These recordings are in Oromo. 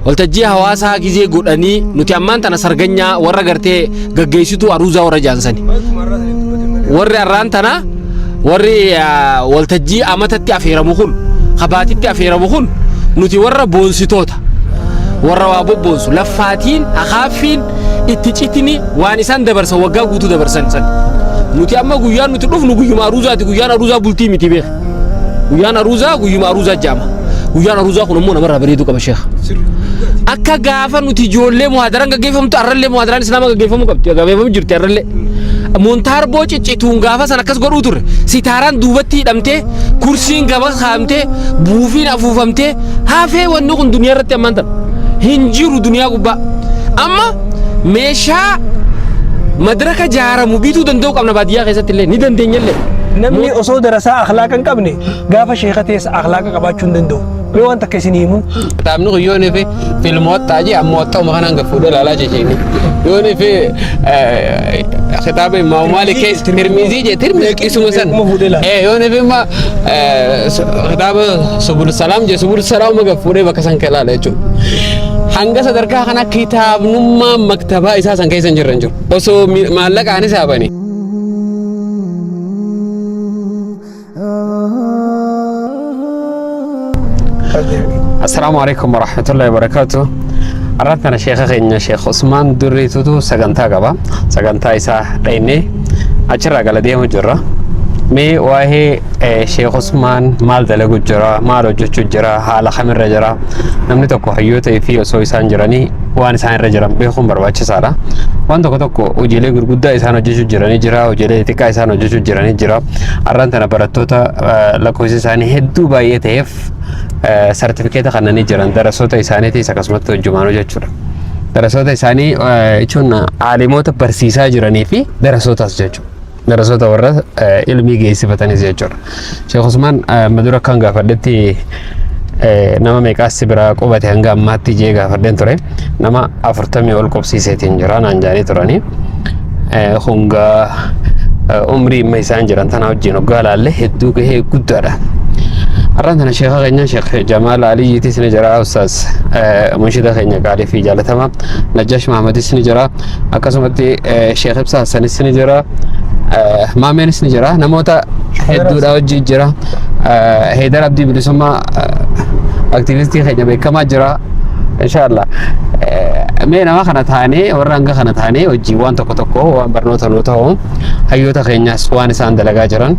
Waltajjii hawaasaa gizee godhanii nuti ammaan tana sarganyaa warra gartee gaggeessituu aruuzaa warra jaansani. Warri arraan tana warri waltajjii amatatti afeeramu kun kabaatitti afeeramu kun nuti warra boonsitoota warra waa bobboonsu laffaatiin akaaffiin itti citini waan isaan dabarsan waggaa guutuu dabarsan san. Nuti amma guyyaan nuti dhufnu guyyuma aruuzaati, guyyaan aruuzaa bultii miti beeka. Guyyaan aruuzaa guyyuma aruuzaa jaama. Guyyaan aruuzaa kun immoo namarraa bareeduu qaba sheekh. Akka gaafa nuti ijoollee muhaadaraan gaggeeffamtu arrallee muhaadaraan islaamaa gaggeeffamuu qabdi. Gaggeeffamu jirti arrallee. Montaarboo ciccituun gaafa san akkas godhuu turre. Sitaaraan duubatti hidhamtee, kursiin gaba kaa'amtee, buufiin afuufamtee hafee wanni kun duniyaa irratti ammaan tana. Hin jiru duniyaa gubbaa. Amma meeshaa madraka jaaramu bituu danda'uu qabna baadiyyaa keessatti illee ni dandeenya illee. Namni osoo darasaa akhlaaqa hin qabne gaafa sheeka ta'es akhlaaqa qabaachuu hin danda'u. Mee waan takka isinii himu. Kitaabni kun yoo nifi filmoottaa jee ammoo ta'uma kanaan gad fuudhee ilaalaa jechuun. Yoo nifi kitaaba Imaamu Maalik keessa Tirmizii jee Tirmizii isuma san. Yoo nifi imma kitaaba Subul Salaam jee Subul Salaam gad fuudhee bakka san kan ilaala jechuudha. Hanga sadarkaa kana kitaabnummaa maktabaa isaa san keessa hin jirre hin jiru. Osoo maallaqaanis haabani. Assalaamu alaikum warahmatullahi wabarakatuh. Har'aan tana sheekha keenya Sheekh Usmaan Durriitutu sagantaa qaba. Sagantaa isaa dhaynee achirraa gala deemu jirra. Mee waa'ee Sheekh Usmaan maal dalagu jira, maal hojjechuu jira, haala kamirra jira. Namni tokko hayyoota fi osoo isaan jiranii waan isaan irra jiran beekuun barbaachisaadha. Waan tokko tokko hojiilee gurguddaa isaan hojjechuu jiranii jira, hojiilee xixiqqaa isaan hojjechuu jiranii jira. Har'aan tana barattoota lakkoofsi isaanii hedduu baay'ee ta'eef sartifikeeta kannanii jiran darasoota isaaniitiis akkasumatti hojjumaanuu jechuudha. Darasoota isaanii jechuun aalimoota barsiisaa jiranii fi darasootaas jechuudha. Darasoota warra ilmii geessifatanis jechuudha. Sheekh Usmaan madura akkan gaafadhetti nama meeqaas si biraa qubate hanga ammaatti jee gaafadheen ture. Nama 40 ol qubsiiseetiin jira naan jaanii turanii. Hungaa umrii amma isaan jiran tana wajjin hoggaa laalle hedduu gahee guddaadha. Har'aan tana sheekha keenya Sheekh Jamaal Aliyyiitis ni jira Ustaaz munshida keenya qaalii fi jaalatamaa Najjaash Mahamadis ni jira akkasumatti Sheekh Ibsaa Hassanis ni jira Maameenis ni jira namoota hedduudha wajjin jira Heydar Abdii Bilisummaa aktiivistii keenya beekamaa jira inshallah mee nama kana taanee warra hanga kana taanee hojii waan tokko tokko waan barnoota nuu ta'u hayyoota keenyaas waan isaan dalagaa jiran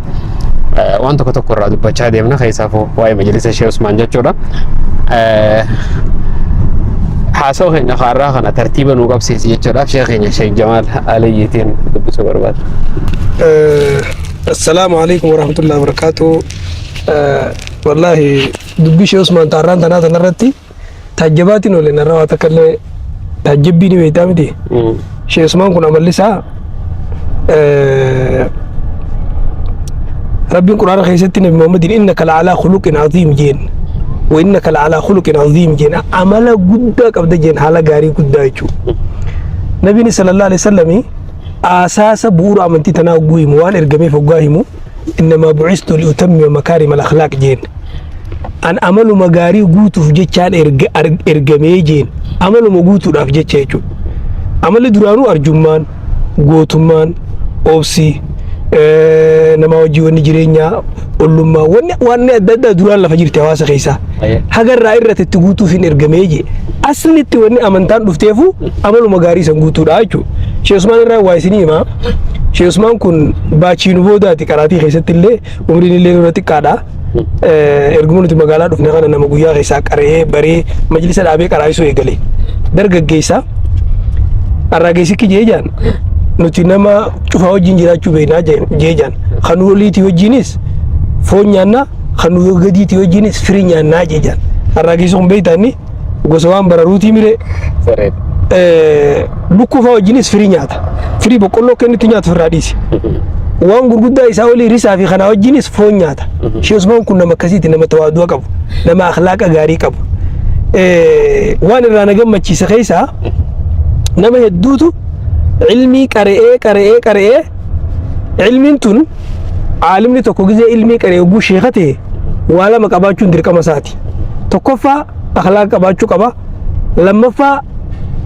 waan tokko tokko irraa dubbachaa deemna keessaafuu waa'ee majlisa Sheekh Usmaan jechuudha. Haasawaa keenya kaarraa kana tartiiba nuu qabsiisi jechuudhaaf sheekh keenya Sheekh Jamaal Aliyyiitiin dubbisuu barbaada. Assalaamu alaikum warahmatullahi wabarakatuh. Wallaahi dubbii Sheekh Usmaan taarraan tanaa tanarratti taajjabaatiin oole narra waa takka illee taajjabbii ni beektaa miti. Sheekh Usmaan kun amalli isaa Rabbiin Quraana keessatti Nabi Muhammadiin innaka la'alaa khuluqin aziim jeen. Wa innaka la'alaa khuluqin aziim jeen. Amala guddaa qabda jeen haala gaarii guddaa jechuudha. Nabiin sallallahu alaihi wasallami aasaasa bu'uura amantii tanaa hogguu himu waan ergameef hoggaa himu innamaa bu'istu liutammima makaarima al-akhlaaq jeen. An amaluma gaarii guutuuf jechaan ergamee jeen. Amaluma guutuudhaaf jecha jechuudha. Amalli duraanuu arjummaan, gootummaan, obsi, nama wajjin wanni jireenyaa, ollummaa, wanni wanni adda addaa duraan lafa jirti hawaasa keessaa. Haga irraa irratti itti guutuuf hin ergamee jee. Aslitti wanni amantaan dhufteefu amaluma gaarii san guutuudha jechuudha. Sheekh Usmaan irraa waa isinii himaa. Sheekh Usmaan kun baachiinu boodaati qaraatii keessatti illee umriin illee nurra xiqqaadha. Erguma nuti magaalaa dhufne kana nama guyyaa keessaa qara'ee baree majlisa dhaabee qaraa'isuu eegale. Dargaggeessa arraageessikki jee jaan nuti nama cufaa wajjin jiraachuu beeknaa jee jaan. Kan nu oliitii wajjinis foon nyaannaa kan nu gadiitii wajjinis firii nyaannaa jee jaan. Arraageessi kun beektaa inni gosa waan bararuutii miree. Lukkuu fa'aa wajjinis firii nyaata. Firii boqqolloo akka inni itti nyaatu ofirraa dhiisi. Waan gurguddaa isaa olii risaa fi kanaa wajjinis foon nyaata. Sheekh Usmaan kun nama akkasiiti nama tawaadu'a qabu, nama akhlaaqa gaarii qabu. Waan irraa na gammachiise keessaa nama hedduutu ilmii qara'ee qara'ee qara'ee ilmiin tun aalimni tokko gizee ilmii qara'ee hogguu sheeka ta'e waa lama qabaachuun dirqama isaati. Tokkoffaa akhlaaqa qabaachuu qaba. Lammaffaa,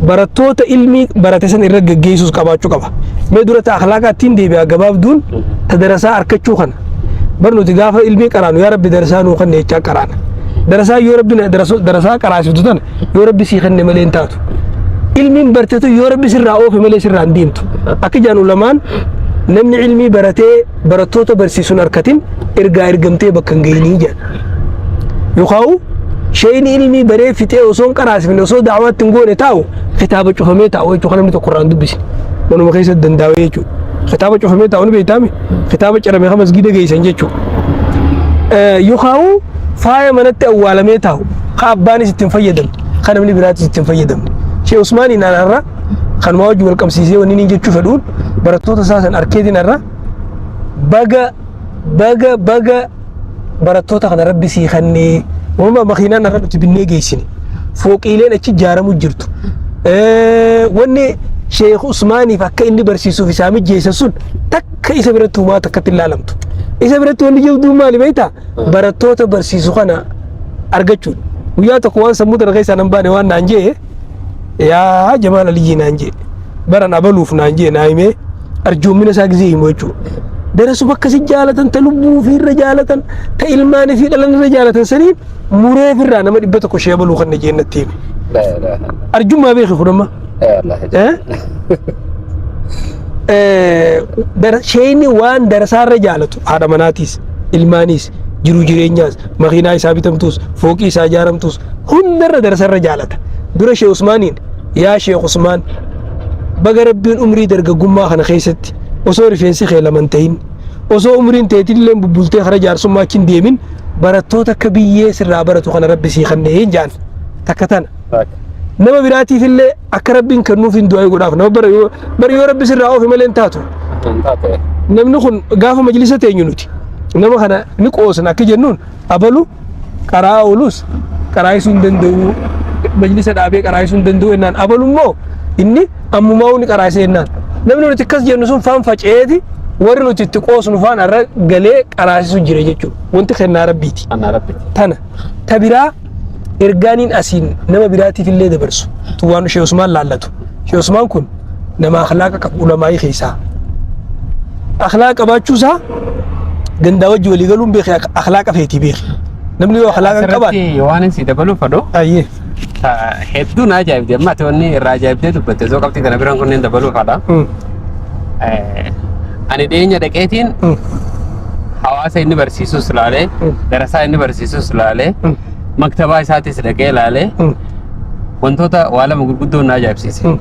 barattoota ilmii barate san irra gaggeessuus qabaachuu qaba. Mee dura ta akhlaaqa ittiin deebi'a gabaabduun ta darasaa arkachuu kana. Bar nuti gaafa ilmii qaraanu yaa Rabbi darasaa nuu kenne jechaa qaraana. Darasaa yoo Rabbi darasaa qaraasiftu tana yoo Rabbi sii kenne malee hin taatu. Ilmiin bartetu yoo Rabbi sirraa oofe malee sirraa hin deemtu. Akka jaan ulamaan, namni ilmii baratee barattoota barsiisuun harkatin ergaa ergamtee bakka hin gahinii jedhan. Yookaan sheeyni ilmii baree fixee osoo hin qaraasifne, osoo da'awaatti hin goone taa'u, kitaaba cufamee taa'u jechuudha, kan namni tokko irraa hin dubbisne. Manuma keessatti danda'ee jechuudha. Kitaaba cufamee taa'u ni beektaami? Kitaaba cirame kan masgiida geessan jechuudha. Yookaan faaya manatti awwaalamee taa'u, kan abbaanis ittiin fayyadamne, kan namni biraatis ittiin fayyadamne. Sheekh Usmaaniin har'a kanuma wajji wal qabsiisee wanni inni jechuu fedhuun, barattoota isaa san arkeetiin har'a baga baga baga barattoota kana Rabbi sii kennee. Uumama makiinaan har'a nuti binnee geessine, fooqiileen achi ijaaramu jirtu, wanni Sheekh Usmaaniif akka inni barsiisuuf isaa mijeessa sun takka isa biratti humaa takkatti ilaalamtu. Isa biratti wanni jabduun maali beektaa? Barattoota barsiisu kana argachuudha. Guyyaa tokko waan sammuu tana keessaa nan baane waan naan jee, yaa Jamaal Aliyyii naan jee, baran abaluuf naan jee, naa himee arjoommina isaa gizee himu jechuudha. Darasuma akkasi jaalatan, ta lubbuu ofiirra jaalatan, ta ilmaan fi dhalan irra jaalatan saniin muree ofirraa nama 100 shee abaluu kan jeen natti hime. Arjummaa beeki kun amma. Sheeyni waan darasaarra jaalatu haadha manaatiis, ilmaaniis, jiruu jireenyaas, makiinaa isaa bitamtuus, fooqii isaa ijaaramtuus hundarra darasarra jaalata. Dura Sheekh Usmaaniin, yaa Sheekh Usmaan, baga Rabbiin umrii dargaggummaa kana keessatti osoo rifeensi kee lama hin ta'in, osoo umriin teetillee bubbultee kara jaarsummaa achi hin deemin, barattoota akka biyyee sirraa baratu kana Rabbi sii kennee hin jaan takka tana. Nama biraatiif illee akka Rabbiin kennuuf hin du'aa godhaaf. Nama bara yoo bara yoo Rabbi sirraa oofe malee hin taatu. Namni kun gaafa majlisa teenyu nuti nama kana ni qoosna, akka jennuun abalu qaraa oolus qaraayisuu hin danda'u, majlisa dhaabee qaraayisuu hin danda'u jennaan, abalu immoo inni ammumaa ni qaraayisa jennaan, namni nuti akkas jennu sun faan faca'eeti warri nuti itti qoosnu faan har'a galee qaraasisu jira jechuudha. Wanti kennaa Rabbiiti. Tana ta biraa ergaaniin asiin nama biraatiif illee dabarsu tu waan Sheekh Usmaan laallatu. Sheekh Usmaan kun nama akhlaaqa qabu ulamaa'ii keessaa. Akhlaaqa qabaachuusaa gandaa wajji walii galuun beeke, akhlaaqa feetii beeke. Namni yoo akhlaaqa hin qabaanne. Asirratti waan si dabaluu fedhu hedduu na ajaa'ibde, amma ati wanni irraa ajaa'ibdee dubbatte osoo qabxii kana biraan kunneen dabaluu fedha. Ani dhiyeenya dhaqeetiin hawaasa inni barsiisus laalee, darasaa inni barsiisus laalee, maktabaa isaatis dhaqee laalee, wantoota waa lama gurguddoon na ajaa'ibsiise.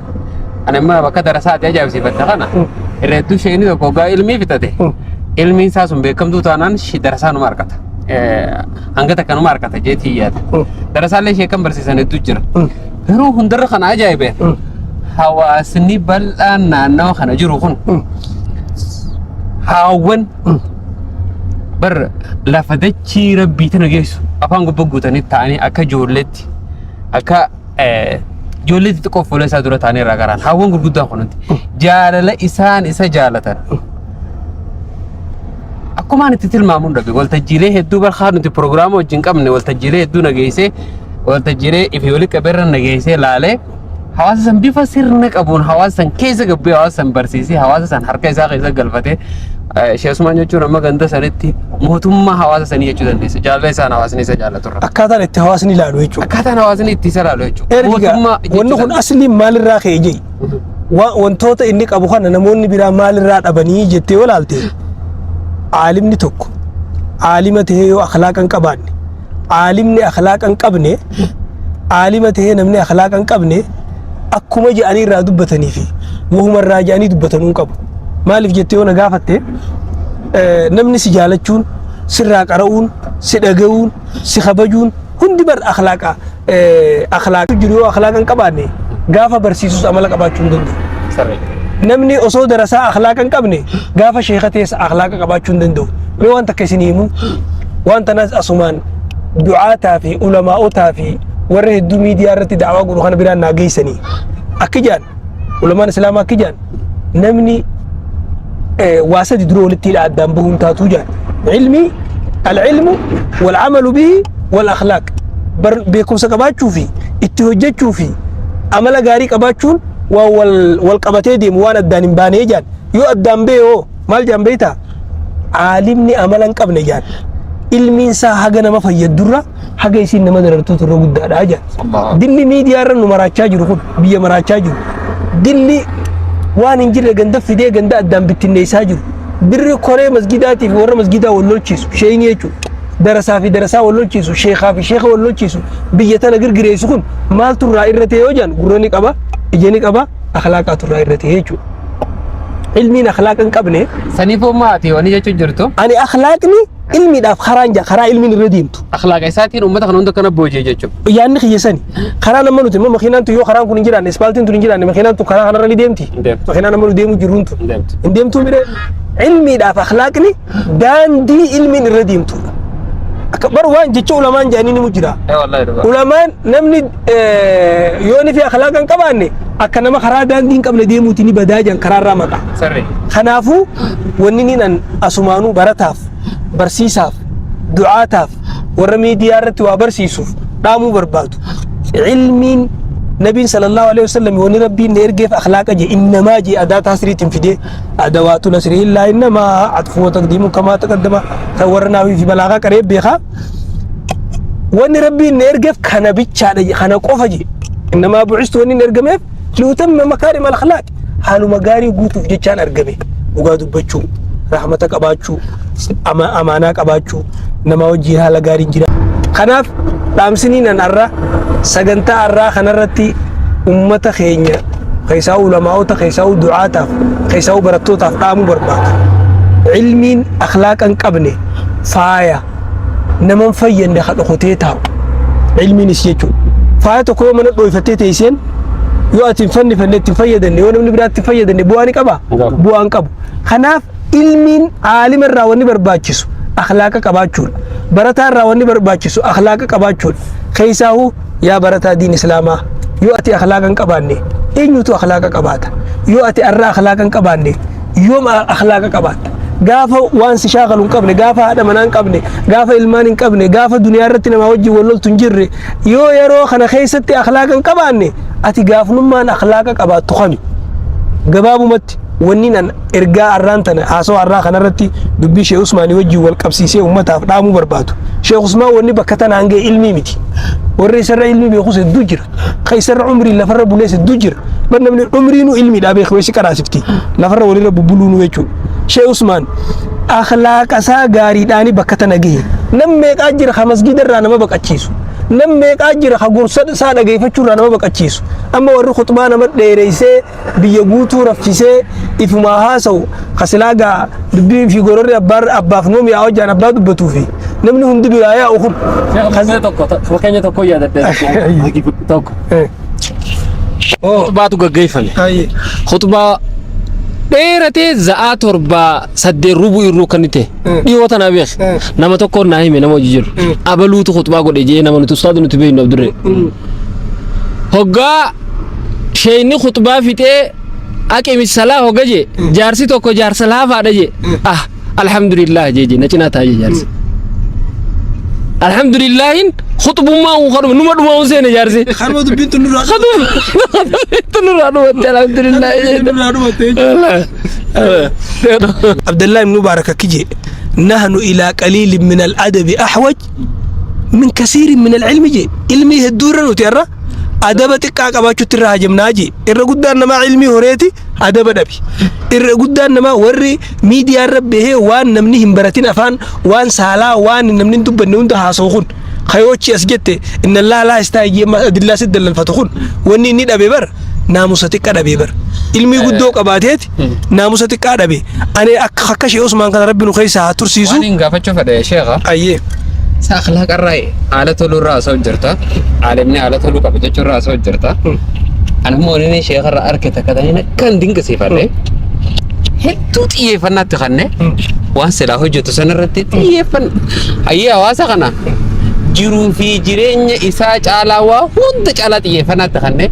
Ani amma bakka darasaa ati ajaa'ibsiifatte kana irra hedduu isheen tokko hoggaa ilmii fixate, ilmiin isaa sun beekamtuu taanaan darasaa numa argata. Hanga takka numa argata jeetii yaada. Darasaallee ishee kan barsiisan hedduu jira. Garuu hundarra kana ajaa'ibe, hawaasni bal'aan naannawa kana jiru kun haawwan bar lafa dachii Rabbii tana geessu afaan gubbaa guutanii ta'anii akka ijoolleetti, akka ijoollee xixiqqoo fuula isaa dura ta'anii irraa garaan haawwan gurguddaan kunuunti jaalala isaan isa jaalatan akkumaan itti tilmaamuun dhabe. Waltajjiilee hedduu barkaa nuti pirogiraama wajjin qabne, waltajjiilee hedduu nageessee, waltajjiilee ifi wali qabeerra nageessee laalee, hawaasa san bifa sirna qabuun hawaasa san keessa gabbee, hawaasa san barsiisee, hawaasa san harka isaa keessa galfatee, Sheekh Usmaan jechuun amma ganda sanitti mootummaa hawaasa sanii jechuu dandeessa. Jaalala isaan hawaasni isa jaalaturra. Akkaataan itti hawaasni ilaalu jechuudha. Akkaataan hawaasni itti isa ilaalu jechuudha. Erga Mootummaa wanni jechuu kun dandeessa. asliin maalirraa ka'e jee, wantoota inni qabu kana namoonni biraa maalirraa dhabanii jettee yoo ilaalte, aalimni tokko aalima tahee yoo akhlaaqa hin qabaanne, aalimni akhlaaqa hin qabne, aalima tahee namni akhlaaqa hin qabne akkuma jedhanii irraa dubbatanii fi wahuma irraa jedhanii dubbatanuu hin qabu. Maaliif jettee yoo na gaafatte, namni si jaalachuun, sirraa qara'uun, si dhaga'uun, si kabajuun hundi bar akhlaaqa akhlaaqa jiru. Yoo akhlaaqa hin qabaanne gaafa barsiisus amala qabaachuu hin danda'u. Sirrii. Namni osoo darasaa akhlaaqa hin qabne gaafa sheeka teessa akhlaaqa qabaachuu hin danda'u. Mee waan takka isin himu, waan tanas asumaan du'aataa fi ulamaa'otaa fi warra hedduu miidiyaa irratti da'awaa godhu kana biraan naa geessanii. Akki jaan ulamaan islaamaa, akki jaan, namni waa sadi dura walitti hidha, addaan bahuun taatuu jaan. Ilmii, al-ilmu wal-amalu bihi wal-akhlaaq. Beekumsa qabaachuu fi Itti hojjechuu fi amala gaarii qabaachuun waan wal wal qabatee deemu, waan addaan hin baanee jaan. Yoo addaan ba'e hoo maal jaan beektaa? Aalimni amala hin qabne jaan, ilmiin isaa haga nama fayyadurra haga isiin nama darartuutu irra guddaadha jaan. Dilli miidiyaa irra nu maraachaa jiru kun, biyya maraachaa jiru, dilli waan hin jirre ganda fidee ganda addaan bittinneessaa jiru, birri koree masgidaatiif warra masgidaa wal lolchiisu, sheeyinii jechuudha, darasaa fi darasaa wal lolchiisu, sheekaa fi sheeka wal lolchiisu, biyya tana girgireessu kun maaltu irraa irra ta'e yoo jaan, gurra ni qaba, ija ni qaba, akhlaaqaatu irraa irra ta'e jechuudha. Ilmiin akhlaaqa hin qabne. Saniifuu maati wani jechuun jirtu. Ani akhlaaqni ilmiidhaaf karaan jaa, karaa ilmiin irra deemtu. Akhlaaqa isaatiin uummata kana hunda kana booji'e jechuudha. Yaadni kiyya sani. Karaa nama nuti immoo makiinaan tun yoo karaan kun hin jiraanne, ispaaltiin tun hin jiraanne, makiinaan tun karaa kanarra ni deemti? Hin deemtu. Makiinaan nama nu deemu jirruun tun. Hin deemtu. Hin deemtuu mire? Ilmiidhaaf akhlaaqni daandii ilmiin irra deemtudha. Akka bar waan jecha ulamaan jedhanii ni jira. Ee wallahi dhugaa. Ulamaan namni yoo ni fi akhlaaqa hin qabaanne akka nama karaa daandii hin qabne deemuuti, ni badaa jedhan, karaa irraa maqa. Sirri. Kanaafuu wanni niin an asumaanuu barataaf, barsiisaaf, du'aataaf, warra miidiyaa irratti waa barsiisuuf dhaamuu barbaadu. Ilmiin Nabiin sallallahu alaihi wasallam wanni Rabbiin na ergeef akhlaaqa je, innamaa je, adaa taasiriitiin fidee adawaatu lasri illaa innamaa atfu wa taqdiimu kamaa taqaddama kan warra naawii fi balaagaa qaree beekaa. Wanni Rabbiin na ergeef kana bichaadha je, kana qofa je. Innamaa bu'istu, wanni na ergameef liutammima makaarima al-akhlaaq, haaluma gaarii guutuuf jechaan argame. Dhugaa dubbachuu, rahmata qabaachuu, amaanaa qabaachuu, nama wajjin haala gaariin jira. Kanaaf dhaamsiniin an arra sagantaa arraa kanarratti ummata keenya keessaa, ulamaa'ota keessaa, du'aataaf keessaa, barattootaaf dhaamuu barbaadu. Ilmiin akhlaaqa hin qabne faaya naman fayyadne ka dhokotee taa'u. Ilmiinis jechuudha. Faaya tokko yoo mana dhooyfattee teesseen, yoo ati hin fannifanne, itti hin fayyadamne, yoo namni biraa itti hin fayyadamne, bu'aa ni qabaa? Hin qabu. Bu'aa hin qabu. Kanaaf ilmiin aalima irraa wanni barbaachisu akhlaaqa qabaachuudha. Barataa irraa wanni barbaachisu akhlaaqa qabaachuudha. Keessaahuu yaa barataa diin islaamaa, yoo ati akhlaaqa hin qabaanne eenyutu akhlaaqa qabaata? Yoo ati arra akhlaaqa hin qabaanne yoom akhlaaqa qabaatta? Gaafa waan si shaakalu hin qabne, gaafa haadha manaa hin qabne, gaafa ilmaan hin qabne, gaafa duniyaa irratti namaa wajjin wal loltu hin jirre, yoo yeroo kana keessatti akhlaaqa hin qabaanne ati gaafnummaan akhlaaqa qabaattu kami? Gabaabumatti wanni nan ergaa arraan tana haasawaa arraa kanarratti dubbii Sheekh Usmaanii wajjin wal qabsiisee ummataaf dhaamuu barbaadu. Sheekh Usmaan wanni bakka tanaan ga'e ilmii miti. Warri isarra ilmii beekus hedduu jira. Ka isarra umriin lafarra bulees hedduu jira. Bar namni umriinuu ilmiidhaa beeku si qaraasifti. Lafarra walirra bubbuluunuu jechuudha. Sheekh Usmaan akhlaaqa isaa gaariidhaani bakka tana gahe. Nam meeqaa jira ka masgiida irraa nama baqachiisu. Nam meeqaa jira ka gorsa isaa dhageeffachuu irraa nama baqachiisu. Amma warri khutbaa nama dheereessee biyya guutuu raffisee ifumaa haasa'u, ka silaa gaa dubbii fi gororri abbaaf nuu mi'aa hojjaan abbaa dubbatuu fi namni hundi biraa yaa'u kun. Tokko fakkeenya tokko yaadadhe tokko. Khutbaatu gaggeeffame. Khutbaa dheeratee za'aa 7 8 rubuu irruu kan ta'e dhiyoo tanaa beek, nama tokkoon naa hime, nama hojii jiru, abaluutu khutbaa godhe jee, nama nuti ustaadu nuti beeknu Abdurree. Hoggaa sheeyni khutbaa fixee aqimi salaa hogga jee, jaarsi tokko jaarsa laafaadha jee, ah alhamdulillah jee jee na cinaa taa'ee jaarsi. Alhamdulillahin khutbummaa kun kadhuma numa dhuma hun seene jaarsi. Kanuma dubbiin tun nurraa Khutbaa nurraa dhumatte alhamdulillah. Nurraa dhumatte. Abdallah ibn Mubarak akki jee: nahnu ilaa qaliilin min al-adabi ahwaj min kasiirin min al-ilmi jee. Ilmii hedduu irra nuti irra adaba xiqqaa qabaachuutti irra hajamnaa jee. Irra guddaan namaa ilmii horeeti adaba dhabi. Irra guddaan namaa warri miidiyaa irra bahee waan namni hin baratin, afaan waan saalaa, waan namni hin dubbanne hunda haasa'u kun, kayoochi as jette inna allaa laa istaa adillaa si dallalfatu kun, wanni inni dhabe bar naamusa xiqqa dhabe. Bar ilmii guddoo qabaateeti naamusa xiqqaa dhabe. Ani akka Shee Usmaan kana Rabbi nu keessa haa tursiisu. Waan hin gaafachuu fedhe sheekha. Ayyee. Isa akhlaaqa irraa, haala toluu irraa haasa'u jirta. Aalimni haala toluu qaba jechuu irraa haasa'u jirta. Ani immoo inni sheekha irraa arge takka ta'in akkan dinqisiifadhe. Hedduu xiyyeeffannaatti kanne waan silaa hojjetu sanarratti xiyyeeffanna. Hayyee hawaasa kana jiruu fi jireenya isaa caalaa, waa hunda caalaa xiyyeeffannaatti kanne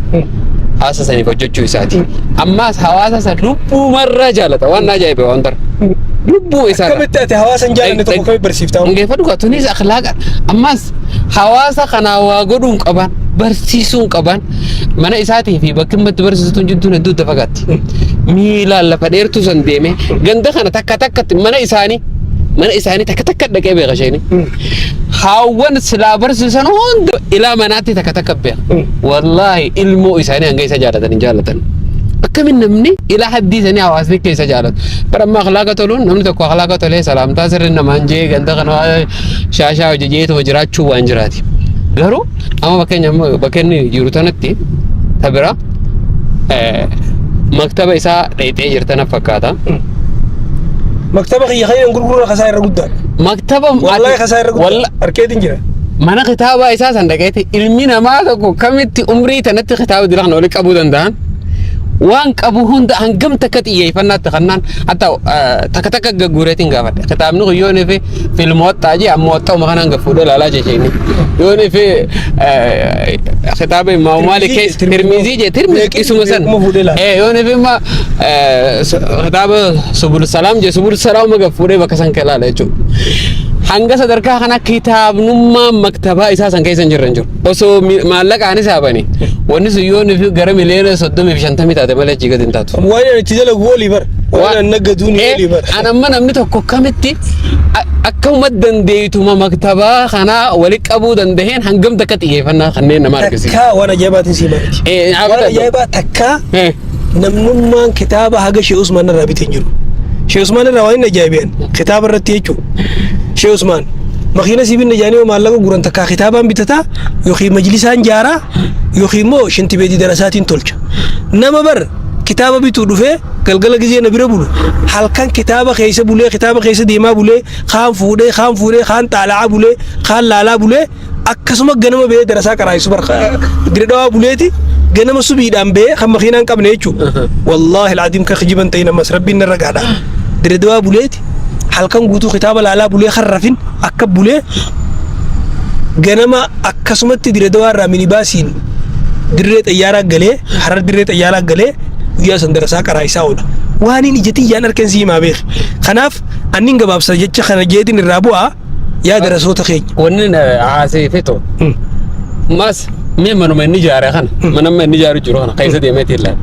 hawaasa saniif hojjechuu isaati. Ammaas hawaasa sana lubbuumarraa jaalata, waan na ajaa'ibe waan tara. Lubbuu isaarra. Akkamitti ati hawaasa hin jaalanne tokko kamitti barsiiftaa? Hungeeffadhu gaa, tunis akhlaaqa. Ammas hawaasa kanaa waa godhuun qaban. Barsiisuun qaban mana isaatii fi bakki inni itti barsiisuun jidduun hedduu itti fagaatti. Miilaan lafa dheertuu san deemee ganda kana takka takkatti mana isaanii takka takka dhaqee beeka isheen. Haawwan silaa barsiisan hunda ilaa manaatti takka takka beeka. Wallaahi, ilmoo isaanii hanga isa jaalatan hin jaalatan. Akkamiin namni ilaa haddii isaanii hawaasni keessa jaalatu. Bara amma akhlaaqa toluun, namni tokko akhlaaqa tolee salaamtaa sirri namaan jee ganda kana shaashaa hojii jeetuma jiraachuu waan jiraati. Garuu amma fakkeenya amma bakka inni jiru tanatti tabira maktaba isaa dheexee jirta na fakkaata. Maktaba kiyya kan gurguruu kasaa irra guddaadha. Maktaba Wallaahi, kasaa irra guddaadha. Harkeetiin jira. Mana kitaabaa isaa san dhaqeeti ilmi namaa tokko kamitti umrii tanatti kitaaba dira kana walitti qabuu danda'an, waan qabu hunda hangam takka xiyyeeffannaatti kannaan hatta takka takka gagguureetiin gaafadhe. Kitaabni kun yoo fi filmoottaa jee ammoo waxxauma kanaan gaffuudhee ilaalaa jecheeni yoo fi kitaaba Imaamu Maalik keessa Tirmizii jee, Tirmizii isuma san yoo fi imma kitaaba Subul Salaam jee, Subul Salaam gaffuudhee bakka san ka ilaala jechuudha. Hanga sadarkaa kana kitaabnummaa maktabaa isaa san keessa hin jirre hin jiru. Osoo maallaqaanis haabani. Wanni sun yoo fi gara miliyoona 30 fi 50 taate malee achii gadi hin taatu. Waan ani itti dalagu olii bara. Waan ani naggaduun olii bara. An amma namni tokko kamitti akkuma dandeeytuma maktabaa kanaa walitti qabuu dandaheen hangam takka xiyyeeffannaa kanneen nama argisiisa. Takkaa waan ajaa'ibaatiin sii maati. Waan ajaa'ibaa takkaa namnummaan kitaaba haga Shee Usmaan irraa bitee hin jiru. Shee Usmaan irraa waan inni ajaa'ibeen kitaaba irratti jechuudha. Shee Usmaan makiina sii binne jaanii maallaqa guran takkaa kitaabaan bitataa yookiin majlisaan jaaraa yookiin immoo shinti beetii darasaatiin tolcha. Nama bar kitaaba bituu dhufee galgala gizee na bira bulu, halkan kitaaba keessa bulee, kitaaba keessa deemaa bulee, kaan fuudhee, kaan fuudhee, kaan xaala'aa bulee, kaan laalaa bulee, akkasuma ganama ba'ee darasaa qaraayisu. Bar Diredhawaa buleeti ganama subiidhaan ba'ee, kan makiinaa hin qabne jechuudha. Wallaahi al'adiim, kan kijiban ta'in ammas rabbiin narra gaadha. Diredhawaa buleeti halkan guutuu kitaaba laalaa bulee, kan rafin akka bulee, ganama akkasumatti Diredhawaa irraa minibaasiin dirree xayyaaraa galee, Harar dirree xayyaaraa galee, guyyaa san darasaa qaraayisaa oola. Waan hin ija tiyyaan arkan si himaa beeki. Kanaaf annin gabaabsa jecha kana jeetiin irraa bu'aa, yaa darasoota keenya. Wanni haasee fetu mas mee manuma inni ijaare kana, mana amma inni ijaaru jiru kana keessa deemeeti ilaala.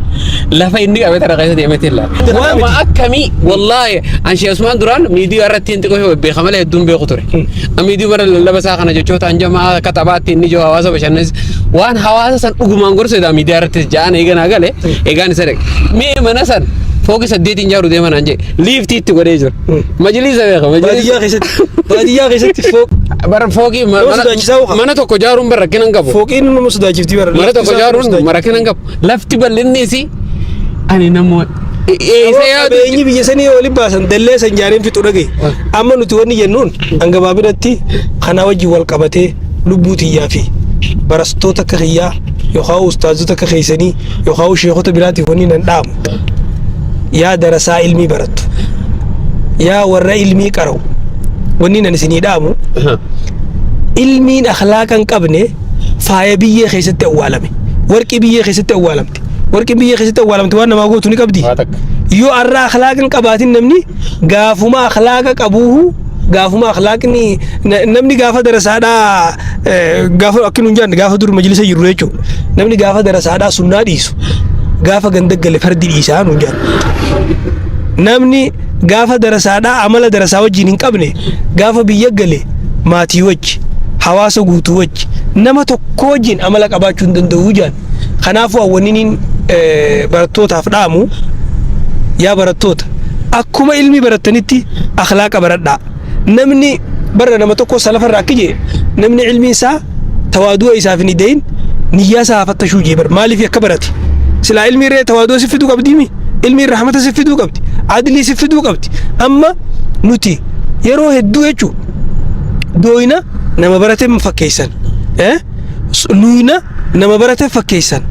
Lafa inni qabe tana keessa deemeeti ilaala. Waa Nama miti. akkamii, wallaahi, an Shee Usmaan duraan miidiyaa irratti hin xiqqoo beeka malee hedduun beeku ture. Miidiyaa mara lallaba isaa kana jechoota hanjamaa akka taphaatti inni jiru hawaasa bashannansiisa. Waan hawaasa san dhugumaan gorsu miidiyaa irratti ja'an eeganaa gale eegaan isa dhaqe. Mee mana san fooqii saddeetiin ijaaru deema naan jedhe, liiftii itti godhee jira. Majliisa beeka majliisa. Baadiyyaa keessatti fooq Bara fooqii Nama sodaachisaa ho'a. Mana tokko ijaaruun bara rakkina hin qabu. Fooqiin nama sodaachifti bara. Mana tokko ijaaruun rakkina hin qabu. Lafti bal'inni isii ani namoota eessa yaadu. Qabeenyi biyya sanii waliin baasan dallee san jaareen fixu dhagaye. Amma nuti wanni jennuun hangabaabinatti kana wajjin wal qabatee lubbuu tiyyaa fi barastoota akka kiyyaa yookaan ustaazota akka keessanii yookaan sheekota biraatiif wanni nan dhaamu. Yaa darasaa ilmii barattu. Yaa warra ilmii qara'u. Wanni nan isinii dhaamu, ilmiin akhlaaqa hin qabne faaya biyyee keessatti awwaalame. Warqii biyyee keessatti awwaalamte. Warqiin biyyee keessatti awwaalamte waan namaa gootu ni qabdi. Waa takka. Yoo arraa akhlaaqa hin qabaatin, namni gaafuma akhlaaqa qabuuhu, gaafuma akhlaaqni namni gaafa darasaadhaa gaafa akka nuun jaan gaafa dur majlisa jirru jechuudha. Namni gaafa darasaadhaa sunnaa dhiisu gaafa ganda gale fardi dhiisaa nuun jaan. Namni gaafa darasaadhaa amala darasaa wajjin hin qabne gaafa biyya gale maatii wajji, hawaasa guutuu wajji, nama tokko wajjin amala qabaachuu hin danda'u jaan. Kanaafuu awwanniniin barattootaaf dhaamu, yaa barattoota, akkuma ilmi barattanitti akhlaaqa baradhaa. Namni barra nama tokko salafarraa akka jee, namni ilmiin isaa tawaadu'a isaaf hin hidayin niyyaa isaa haa fattashuu jee bar. Maaliif akka barate? Silaa ilmi irree tawaadu'a si fiduu qabdiimi, ilmi rahmata si fiduu qabdi, adlii si fiduu qabdi. Amma nuti yeroo hedduu jechuu dooyina nama barate fakkeessan, luyna nama barate fakkeessan,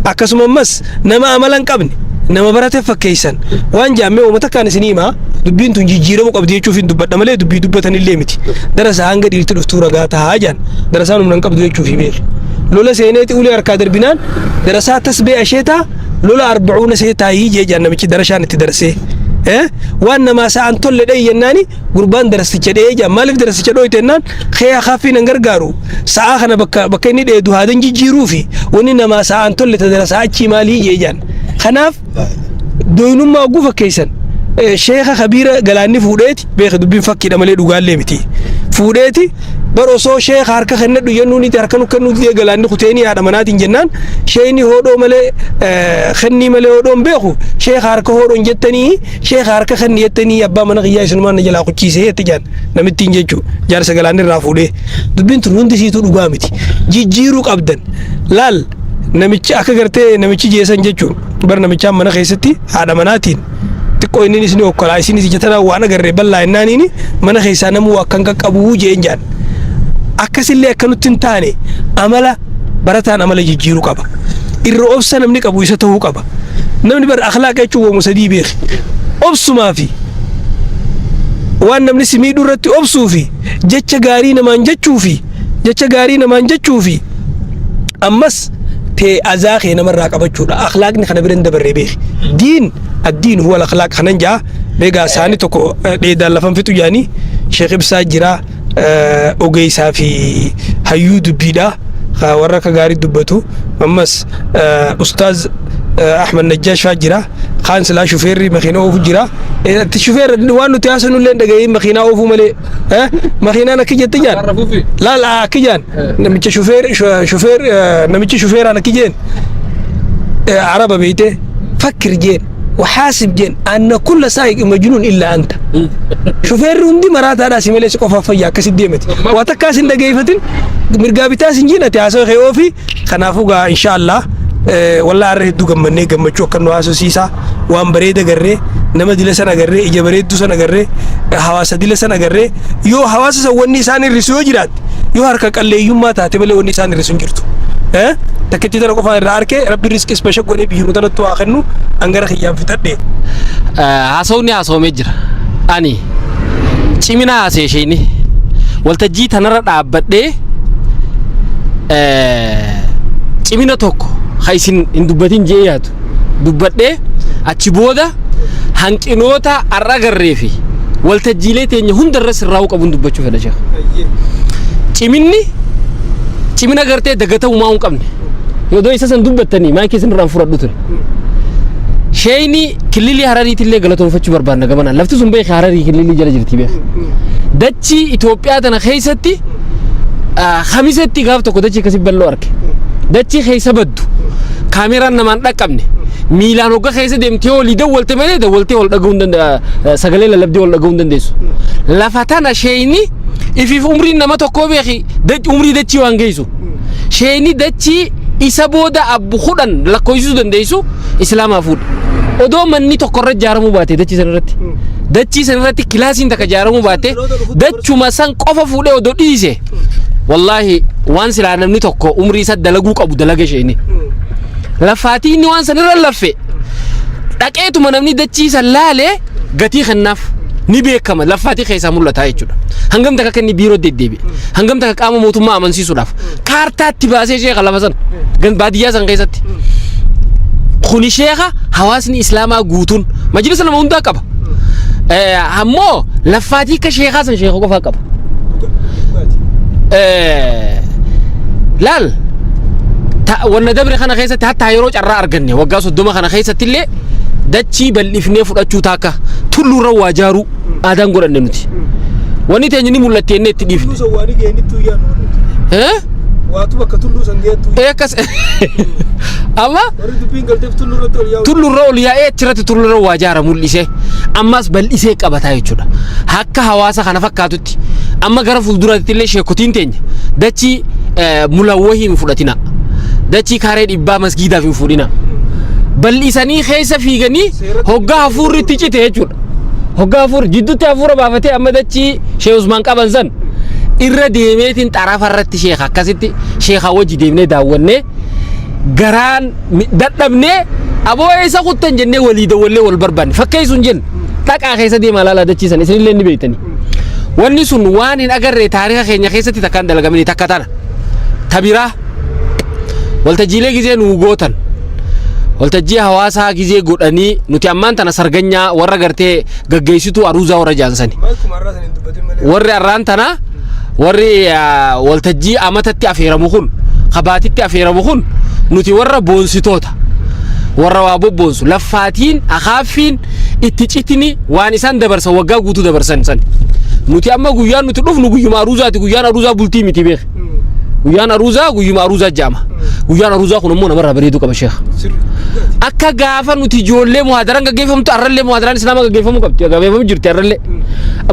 akkasuma ammas nama amala hin qabne nama barate fakkeessan. Waan jaammee uummata kaan isinii himaa, dubbiin tun jijjiiramuu qabdi jechuuf hin dubbadha malee dubbii dubbatanillee miti. Darasaa hanga dhiirti dhuftuu ragaa tahaa jaan, darasaan humna hin qabdu jechuuf beeki. Lola seeneeti ulee harkaa darbinaan darasaa tasbee asheetaa lola arbacuuna seetaayii jee jaan namichi darashaan itti darsee. Waan namaa sa'aan tolle dhayi jennaani gurbaan darasticha dha'ee jaa. Maaliif darasticha dhooyte jennaan, kee akaaffii nan gargaaru, sa'aa kana bakka inni dheedu haadan jijjiiruu fi wanni namaa sa'aan tolle ta darasaa achii maalii jee jaan. Kanaaf doynummaa hogguu fakkeessan, sheeka kabiira galaanni fuudheeti beeke, dubbiin fakkiidha malee dhugaallee miti. Fuudheeti bar osoo sheeka harka kennadhu jennuuniti harka nu kennuu didee galaanni kuteenii haadha manaatiin jennaan, sheeyni hoodhoo malee, kennii malee hoodhoon beeku, sheeka harka hoodhoon jettanii, sheeka harka kenni jettanii, abbaa mana kiyyaa isinumaan na jalaa kuchiisee jette jaan namittiin jechuu jaarsa galaanni irraa fuudhee. Dubbiin tun hundi siituu dhugaa miti, jijjiiruu qabdan. Laal, namichi akka gartee namichi jeesan jechuun bar namichaan mana keessatti haadha manaatiin xiqqoo inni isin okkolaa isinis ija tanaan waan agarree bal'aa jennaaniini mana keessaa namuu akkan qaqqabuu jeen jaan. Akkasillee akka nutti hin taane, amala barataan amala jijjiiruu qaba. Irra obsa namni qabu isa ta'uu qaba. Namni bar akhlaaqa jechuun wamu sadii beeki: obsumaa fi waan namni si miidhuu irratti obsuu fi jecha gaarii namaan jechuu fi jecha gaarii namaan jechuu fi ammas tee azaa kee namarraa qabachuudha. Akhlaaqni kana bira hin dabarree beeki. Diin addiin huwa akhlaaq kanan jaa beegaa. Isaanii tokko dheedaan lafan fixu jaanii. Sheekh Ibsaa jira, ogeessaa fi hayyuu dubbiidha, warra akka gaarii dubbatu. Ammas ustaaz Ahmad Najjaash faa jira. Kaan silaa shufeerri makiina oofu jira. Shufeerra waan nuti haasanu illee dhaga'ee makiinaa oofuu malee makiinaan akka jette jaan laal akka jaan namicha shufeer shufeer namichi shufeeraan akka jeen araba beeyte, فكر jeen وحاسب jeen أن كل سائق مجنون إلا أنت. Shufeerri hundi maraataadhaa si malee, si qofaaf fayyaa akkasi deemati. Waa takkaa sin dhageeffatin, mirgaa bitaa sin jiin, ati haasawaa kee oofi. Kanaafuu gaa insha Allah, wallaa har'a hedduu gammannee, gammachuu akka nu haasofsiisaa waan bareeda garree, nama dila san agarree, ija bareedduu san agarree, hawaasa dila san agarree. Yoo hawaasa san wanni isaan hir'isu yoo jiraatte, yoo harka qalleeyyummaa taate malee wanni isaan hir'isu hin jirtu. Takkitti tana qofaan irraa arkee rabbi riskis basha godhee biyyuma tanatti waa kennu angara kiyyaan fixadhe. Haasawni haasawamee jira. Ani cimina haasee isheeni waltajjii tanarra dhaabbadhee cimina tokko ha isin hin dubbatin jee yaadu dubbadhee, achi booda hanqinoota har'a agarree fi waltajjiilee teenya hundarra sirraa'uu qabuun dubbachuu fedha, sheekh. Ciminni cimina gartee dagatamumaa hin qabne. Yoo isa san dubbattanii maayikii isin irraan fudhadhu ture. Sheeyni kililii Harariitillee galatoonfachuu barbaanna gamanaan. Lafti sun beeka, Hararii kililii jala jirti beeka. Dachii Itoophiyaa tana keessatti kamisetti gaaf tokko dachii akkasii bal'oo arge. Dachii keessa baddu, kaameraan namaan dhaqqabne, miilaan hogga keessa deemtee olii dawwalte malee dawwaltee ol dhaga'uu hin dandeessu, sagalee lallabdee ol dhaga'uu hin dandeessu. Lafa tana sheeyni ifiif umriin nama tokkoo beeki umrii dachii waan geessu. Sheeyni dachii isa booda abbu 10 lakkoofsisuu dandeessu islaamaa fuudhe. Odoo manni tokko irra ijaaramuu baate dachii sana irratti. Dachii sana irratti kilaasiin takka ijaaramuu baate, dachuma san qofa fuudhee odoo dhiise. Wallaahi waan silaa namni tokko umrii isa dalaguu qabu dalaga isheeni. Lafaatii inni waan san irra laffe dhaqeetuma namni dachii san laalee gatii kennaaf ni beekama, lafaatii keessaa mul'ata jechuudha. Hangam takka akka inni biiroo deddeebi'e, hangam takka qaama mootummaa amansiisuudhaaf kaartaatti baasee sheeka lafa san baadiyyaa san keessatti. Kuni sheeka hawaasni islaamaa guutuun majlisa nama hundaa qaba. Ammoo lafaatii akka sheekaa san sheeka qofaa qaba. Laal, wanna dabre kana keessatti hattaa yeroo carraa arganne waggaa 30 kana keessatti illee dachii bal'ifnee fudhachuu taakka tulluurra waa jaaruu aadaan godhanne nuti. Wanni teenya ni mul'atte jennee itti dhiifne. Eh? Waatu bakka tulluu san geettu. Eh, akkas amma Warri dubbiin galteef tulluu irratti ol yaa'u. Tullurra ol yaa'ee achirratti tullurra waa jaara mul'isee ammas bal'isee qabataa jechuudha. Akka hawaasa kana fakkaatutti amma gara fuulduraatti illee sheekotiin teenya dachii mulawwahii hin fudhatina. Dachii kaaree 100 masgiidaaf hin fuudhina. Bal'isanii keessa fiiganii hoggaa hafuurri itti cite jechuudha. Hoggaa hafuurri jidduutti hafuura baafatee amma dachii Sheekh Usmaan qaban san irra deemeetiin xarafa irratti sheeka akkasitti sheekaa wajji deemnee daawwannee garaan dadhabnee aboo eessa kuttan jennee walii dawwallee wal barbaanne fakkeessu hin jenne, dhaqaa keessa deemaa laalaa dachiisan isinillee ni beektanii. Wanni sun waan hin agarree taarika keenya keessatti takkaan dalagamini takka tana. Tabiraa waltajjiilee gizee nuu gootan. Waltajjii hawaasaa gizee godhanii nuti ammaan tana sarganyaa warra gartee gaggeessituu aruuzaa warra jaansani. Warri arraan tana warri waltajjii amatatti afeeramu kun kabaatitti afeeramu kun nuti warra boonsitoota. Warra waa bobboonsu laffaatiin akaaffiin itti citini waan isaan dabarsan waggaa guutuu dabarsan san. Nuti amma guyyaan nuti dhufnu guyyuma aruuzaati, guyyaan aruuzaa bultii miti beek. Guyyaan aruuzaa guyyuma aruuzaa jaama. Guyyaan aruuzaa kun immoo namarraa bareeduu qaba sheekh. Akka gaafa nuti ijoollee muhaadaraan gaggeeffamtu arrallee muhaadaraan islaamaa gaggeeffamuu qabdi, gaggeeffamuu jirti arrallee.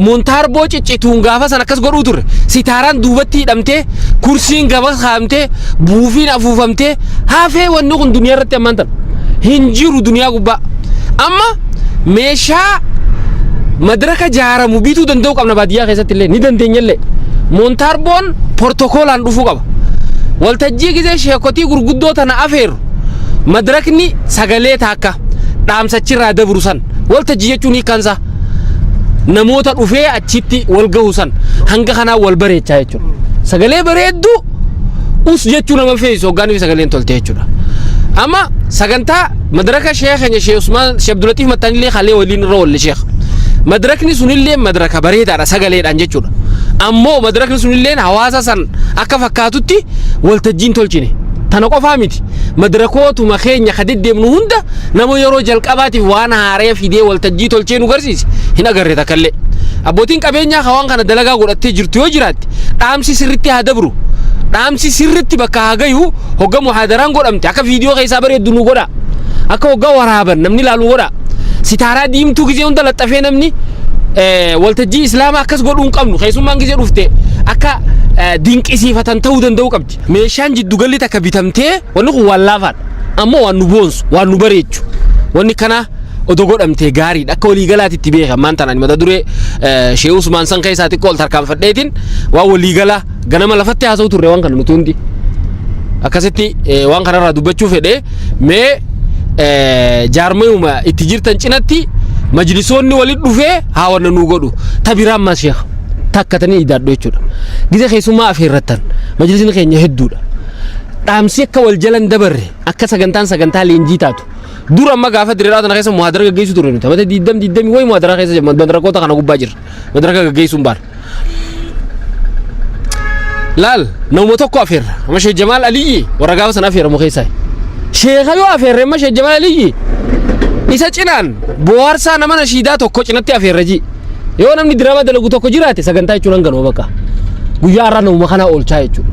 Montaarboo ciccituun gaafa san akkas godhuu turre, sitaaraan duubatti hidhamtee, kursiin gaba kaa'amtee, buufiin afuufamtee hafee. Wanni kun duniyaa irratti ammaan tana hin jiru duniyaa gubbaa. Amma meeshaa madraka jaaramu bituu danda'uu qabna, baadiyyaa keessatti illee ni dandeenya illee. Montaarboon portokoolaan dhufuu qaba. Waltajjii gizee sheekotii gurguddoo tana afeerru madrakni sagalee taakka dhaamsachirraa dabru san, waltajjii jechuun hiikkaansaa namoota dhufee achitti wal gahu san hanga kanaa wal bareechaa jechuudha. Sagalee bareedduu us jechuu nama feesisu hoggaan fi sagaleen tolte jechuudha. Amma sagantaa madraka sheekh keenya Sheekh Usmaan Sheekh Abdulatiif Mattaanillee kalee waliin irra oolle sheekh. Madrakni sunillee madraka bareedaadha sagaleedhaan jechuudha. Ammoo madrakni sunillee hawaasa san akka fakkaatutti waltajjiin tolchine. Tana qofaa miti. Madrakootuma keenya ka deddeemnu hunda nama yeroo jalqabaatiif waan haaree fidee waltajjii tolchee nu garsiise hin agarre takkallee. Abbootiin qabeenyaa ka waan kana dalagaa godhattee jirtu yoo jiraatte dhaamsi sirritti haa dabru. Dhaamsi sirritti bakka haa gayu, hogga muhaadaraan godhamte akka viidiyoo keessaa bareeddu nu godha. Akka hogga waraaban namni ilaalu godha. Sitaaraa diimtuu gizee hunda laxxafee namni waltajjii islaamaa akkas godhuu hin qabnu. Keessummaan gizee dhufte akka dinqisiifatan ta'uu danda'uu qabdi. Meeshaan jiddugalli takka bitamtee wanni kun waan laafaadha. Ammoo waan nu boonsu, waan nu bareechu. Wanni kana odoo godhamtee gaariidha. Akka waliigalaatti beeka ammaan tanaan mata duree Sheekh Usmaan san keessaa xiqqoo ol tarkaanfadheetiin waan waliigalaa ganama lafatti haasa'u turre waan kana nuti hundi. Akkasitti waan kanarraa dubbachuu fedhe. Mee jaarmayuma itti jirtan cinatti majlisoonni walitti dhufee haa wanna nuu godhu. Ta biraan maas sheekh takkatanii idaadhu jechuudha. Gizee keessummaa afeerrattan majlisni keenya hedduudha. Dhaamsi akka wal jalan dabarre, akka sagantaan sagantaa leenjii taatu. Dur amma gaafa diriiraa tana keessa muhaadara gaggeessu turre nuti. Amata diidam diidamii wayi muhaadaraa keessa jira. Madrakoota kana gubbaa jirra. Madraka gaggeessuun baana. Laal, nama tokko afeerra. Amma Sheekh Jamaal Aliyyi warra gaafa sana afeeramu keessaa. Sheekha yoo afeerre amma Sheekh Jamaal Aliyyi isa cinaan bohaarsaa nama nashiidaa tokko cinatti afeerra ji. Yoo namni diraamaa dalagu tokko jiraate sagantaa jechuun hanganuma bakka. Guyyaa har'aa namuma kanaa oolchaa jechuudha.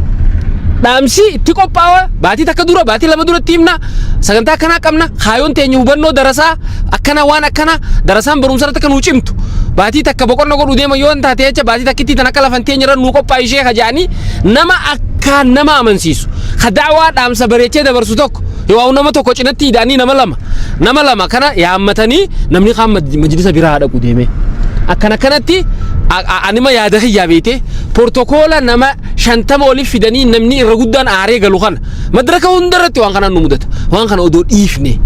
Dhaamsi itti qophaa'a, baatii takka dura, baatii 2 duratti himna, sagantaa akkanaa qabna, kaayoon teenya hubannoo darasaa akkana, waan akkana darasaan barumsa irratti akka nuu cimtu, baatii takka boqonna godhuu deema yoo taate jecha baatii takkittii tan akka lafan teenya irra nuu qophaa'e ishee kaja'anii nama akkaan nama amansiisu ka da'waa dhaamsa bareechee dabarsu tokko yoo nama tokko cinatti hidhaanii nama lama kana yaammatanii namni kaan majlisa biraa haa dhaqu deemee akkana kanatti anima yaada kiyyaa beeyte portokoola nama 50 oliif fidanii namni irra guddaan aaree galu kana madraka hundarratti waan kanaan nu mudata. Waan kana odoo dhiifne,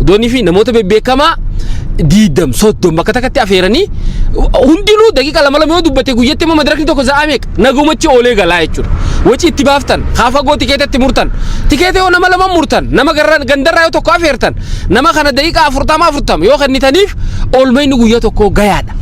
odoonii fi namoota bebbeekamaa 20 30 bakka takkatti afeeranii hundinuu daqiiqa lama lama yoo dubbate guyyatti immoo madrakni tokko za'a meeqa nagumachi oolee galaa jechuudha. Waci itti baaftan haa fagoo tikeetatti murtan, tikeeta yoo nama lama murtan, nama gandarraa yoo tokko afeertan, nama kana daqiiqa 40 40 yoo kennitaniif oolmayni guyyaa tokko gayaadha.